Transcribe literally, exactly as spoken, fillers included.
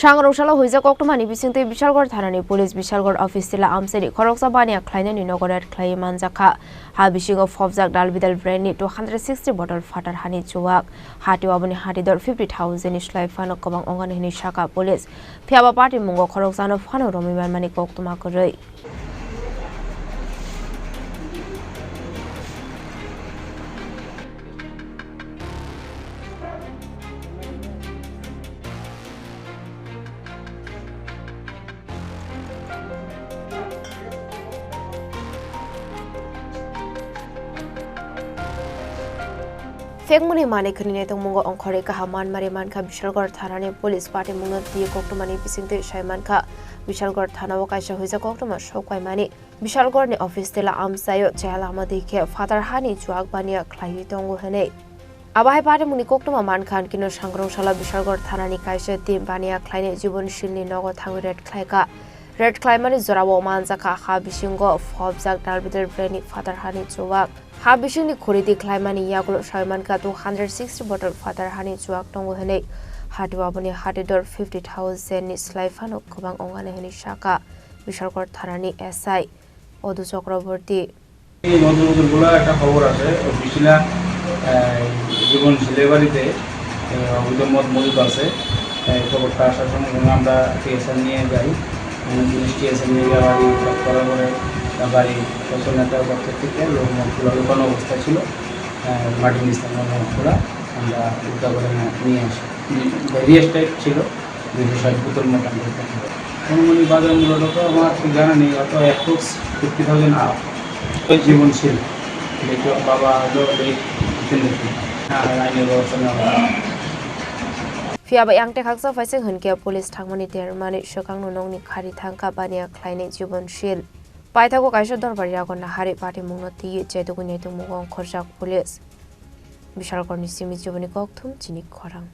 Sangrong salo huijak koktwmani bisingtwi Bishalgarh thanani police Bishalgarh office tila amchaini khoroksa baniya khlainani nogo raid khlaiwi manjakha. Ha bisingo phobjak dalbidal brandni two hundred sixty bottle phatar hani chuwak. Hati aboni hati dor fifty thousand ni slai phano kwbang ongani hwnwi sakha police. Phiyaba patimungo khoroksano phano romwi manmani koktwma kwrwi. Phekmani manwi khwnwi naitokmungo ongkhorwi kaham manmari mankha Bishalgarh thanani police. Patimungno twi koktwmani bisingtwi sai mankha Bishalgarh thanao kaisa huijak koktwma sokpaimani. Bishalgarhni office tila amchaio chaya lama dikhe phatar hani chuwak baniya khlaiwi tongo hwnwi. Abo hai patimungni koktwma mankha, kino sangrong salo Bishalgarh thanani kaisa team baniya khlainai Jibon Shilni nogo thangwi raid khlaikha. Raid khlaimani jorao manjakha ha bisingo phobjak dalbidal brandni phatar hani chuwak. Ha bisingni khuridi khlaimani yagulo sai mankha two hundred sixty bottle phatar hani chuwak tongo hwnwi. Hati aboni hati dor fifty thousand ni slai phano kwbang ongani hwnwi sakha Bishalgarh thanani S I Odhu Chakraborty. এই মধুসূদন বলে একটা খবর আছে, ওই বিশিলা, আহ, জীবন ছেলে বাড়িতে, আহ, অবৈধ মদ মজুদ আছে। এই খবরটা আসার সঙ্গে সঙ্গে আমরা টিএসআর নিয়ে যাই। এবং পুলিশ টিএসআর নিয়ে যাওয়ার পরে করার পরে তার বাড়ি পছন্দ একটা গর্ত থেকে লোক মদ খোলা লুকানো অবস্থা ছিল। আহ, মাটির নিচ থেকে মদ খোলা আমরা উদ্ধার করে নিয়ে আসি। ভেরিয়াস টাইপ ছিল। দুইশো ষাট বোতল মতো আমরা উদ্ধার করি। অনুমানিক বাজার মূল্যটা তো আমার ঠিক জানা নেই, অত অ্যাপ্রক্স ফিফটি থাউজেন্ড আপ। ওই জীবনশীল, যেহেতু বাবা হলো লেট জিতেন্দ্র সিং। হ্যাঁ, আইনের ব্যবস্থা নেওয়া হবে। Phiya ba yang tekhaksa phaising hwnkhe police thangmani termani swkangno nokni khari thangkha baniya khlainai Jibon Shil. Paithago kaisa dorbar yago naharwi patimungno twiwi chetugwi naitokmungo ongkhorjak police. Bishalgarhni simi Jiboni kokthum chini khorang.